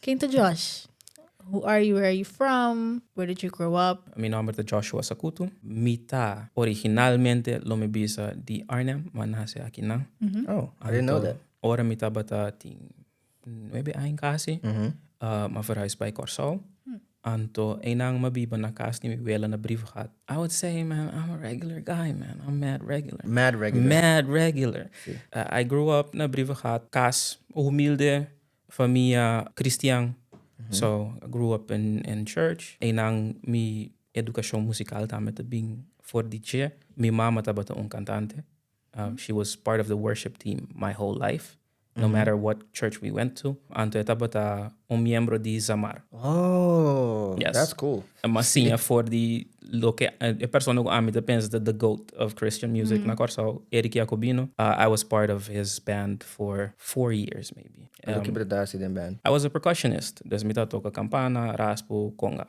Ken ta Josh? Who are you? Where are you from? Where did you grow up? Mi nomber ta Joshua Sakutu. Mi ta originalmente, lo mi bisa, di Arnhem, m'a nace akinan. Oh, I didn't know that. Ora mi tabata tin 9 aña casi, m'a verhuis pa Corsou. Anto, einan m'a biba na cas di mi wela na Brievengat. I would say, man, I'm a regular guy, man. I'm mad regular. Mad regular. Mad regular. I grew up na Brievengat, cas humilde, famia cristian. So, I grew up in church. Einan mi educacion musical tambe ta bin for di dje. Mi mama tabata un cantante. She was part of the worship team my whole life, no matter what church we went to. Anto e tabata un miembro di Zamar. Oh, Yes. that's cool. M'a siña for di loke e persona cu ami ta pensa the goat of Christian music na Corsou, Eric Jacobino. I was part of his band for 4 years maybe. Anto, kico bo tabata den band? I was a percussionist. Dus mi ta toca campana, raspu, conga.